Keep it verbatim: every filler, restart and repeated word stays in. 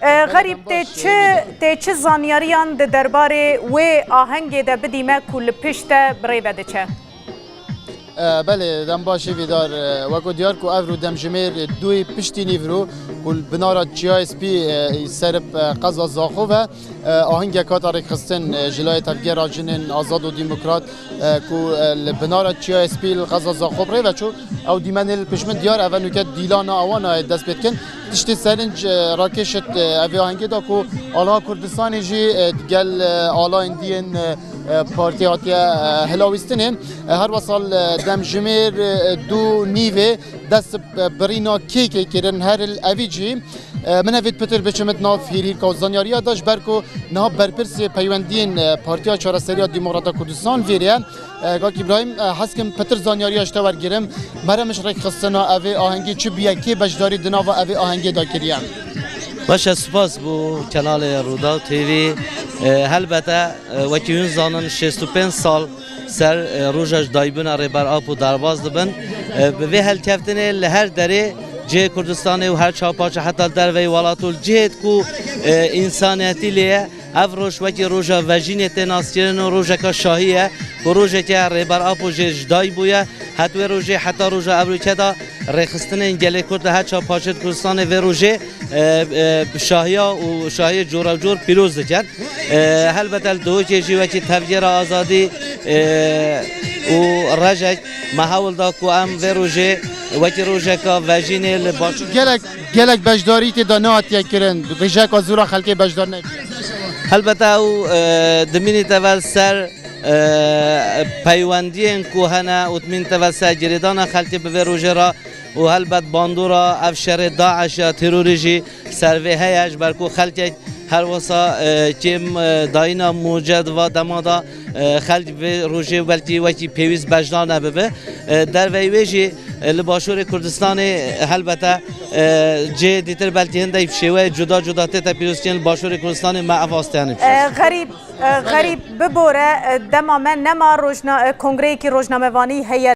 E, Xerîb, tê çi, tê çi zanyariyan di derbarê wê ahengê de bidî me ku li pişt te bi rê ve diçe? E, belê, dem baş Hêvîdar. E, weko diyar ku ev rû demjimêr duyê piştî nîvro ku li binara Çiyayê Spî, e, ser bi, e, qeza Zaxo ve, e, ahengek hate rêkxistin, e, ji layê Tevgera Jinên Azad û Demokrat, e, ku, e, li binara Çiyayê Spî li qeza Zaxo bi rê ve çû. Ew dîmenê li pişt min diyar, ev e nûke dîlana ewana ye dest pê dikin. Tiştê serinc, e, rakêşit, e, evê ahengê da ku Ala Kurdistanê jî, e, gel, e, alayên diyên, e, e, partî hatiye, e, hilawîstinê. E, her wesal, e, demjimêr, e, du nîvê dest bi birîna kêkê kirin. Her il evî jî, e, min evêt pitir biçimit nav hîrîrka û zanyariya da, ji ber ku niha berpirsê peywendiyên, e, Partiya Çareseriya Demokrata Kurdistan vêrê ye. E, Kak Îbrahîm, e, hez kim pitir zanyariya ji te wergirim. Mere min ji rêkxistina evê ahengê çi bûye, kê beşdarî di nava evê ahengê de kiriye? Baş e, spas bo kanalê Rûdaw T V. E, helbete, e, wekî hûn zanin, şêst û pênc sal ser, e, roja ji daybûna Rêber Apo derbas dibin. E, bi vê helkeftinê li her derê cihê Kurdistanê û her çar parçe heta derveyî welat û li cihêt ku, e, însaniyetî lê ye, ev roj wekî roja vejînê tê naskirin û rojeka şahî ye ku rojeke Rêber Apo jê ji dayî bûye. Het wê rojê heta roja evroke de rêxistinên gelê Kurd li her çar parçeyê Kurdistanê vê rojê, e, e, bi şahiya û şahiyê cora cor pîroz dikin. E, helbete li Duhokê jî wekî Tevgera Azadî, e, û Rejek me hewl da ku em vê rojê wekî rojeka vejînê li baş- Gelek, gelek beşdarî tê de nehatiye kirin. Rêjeka zora xelkê beşdar nebî. Helbete ew, e, dimînî tevel ser, e, peywendiyên ku hene û dimîn tevel ser girêdana xelkê bi vê rojê re û helbet bandora ev şerê DAIŞ ya terorê jî ser vê heye, ji ber ku xelkek her wisa, e, kêm, e, dayîna mûce di va dema de, e, xelk vê rojê belkî wekî pêwîst beşdar nebibe. E, derveyî wê jî, e, li Başûrê Kurdistanê, e, helbete, e, cihê dîtir belkî hindek bi şêweyê cuda cuda tête pîrozkirin, li Başûrê Kurdistanê me ev asteyane bişî. E, Xerîb, e, Xerîb, bibore, e, dema me nema rojna-, e, kongreyekî rojnamevanî heye.